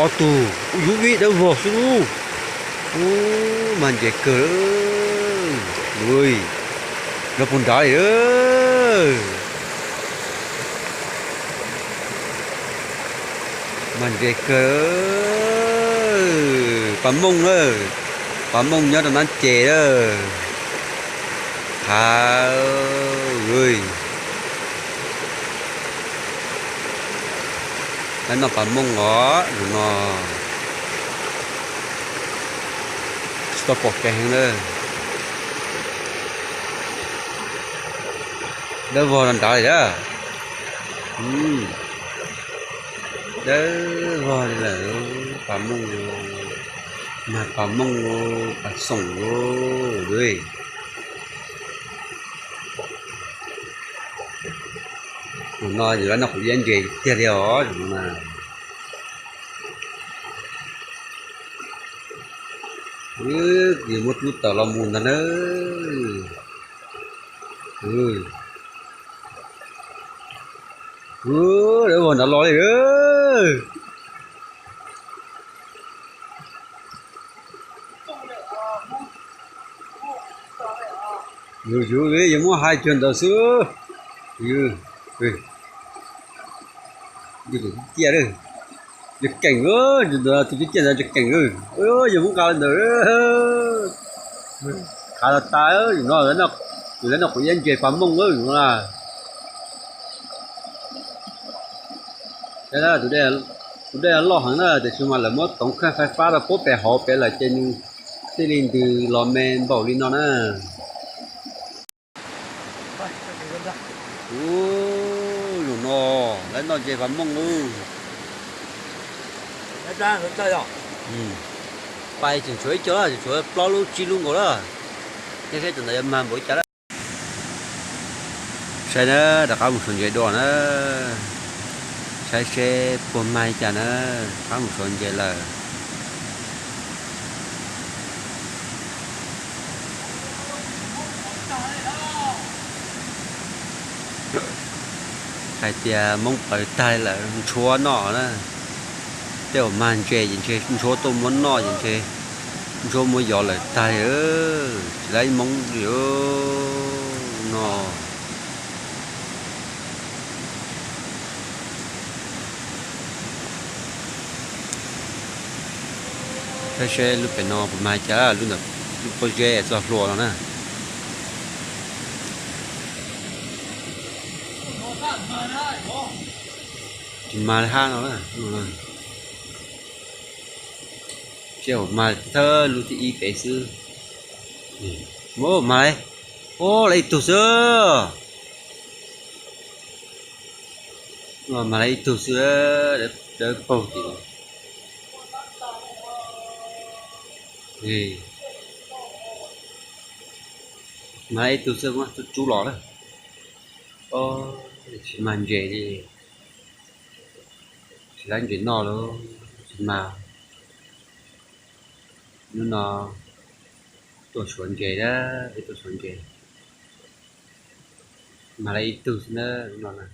Ob tug, ub, yuav vim dawb vog xwb lub. Ub, mag ntses kawg lawm. Ui, nrov puag nrad li. Mag ntses kawg. Pas mooj na, pas mooj nyob rau nab ces na. Hav, ui. Lawv noj pas mooj os, zaum no tsis tau pom kev heev na. Dawb vog nrad li na. Dawb vog li lawm, pas mooj, mag pas mooj, pas xoom lauj. Zaum no yus lawv noj quav iab ntses tiag li os, zaum no mas. Yus muab rub tawm los mus ntag na. Lawv vog nrad los li. Yus, yus, yus muab hais cuag ntawd xwb. Yus, yus, yus, yus keem, tus cib ciaj ntawd keem, yus muab nqa li ntawd. Khav tas tas, yus no, yus lawv noj quav iab ntses pas mooj lawm yus no na. Tus dej loj heev na, tiam sis mas lawv muab toov kheej fais fab rau puag pem hauv pem lawm ces nws thiaj li ntws los me npaum li no na. Ub, zaum no lawv noj ntses pas mooj lauj. Pais tseem tshuav ib co, tseem tshuav plaub lub tsib lub nkaus lawm. Saib seb tus ntawd yuav mag npaum li cas lawm. Saib na, rov qab mus suav ntses dua na. Saib seb puas mag li cas na, rov qab mus suav ntses lawm. Hais tias Hmoob plaws tag li lawm ntshuab noj na. Tej uas mag ntses ces ntshe ntshuab tuaj muab noj ces ntshe ntshuab muab yos lawm tag li, tsis laib Hmoob li no. Saib seb lub pem no puas mag li cas, lub ntawm lub pob zeb txoj hlua no na. Tsis mag li hab no na. Seb puas mag thawj lub thib ib pem xwb. Mag li, ub, lawv ib tug xwb. Mag li ib tug xwb, dawb paug tim. Mag li ib tug xwb, muab tsub los na. Tsis mag ntses li. Tsis laib ntses noj lauj, tsis mag. Hnub no tuaj suav ntses na, peb tuaj suav ntses. Mag li ib tug xwb na, hnub no na.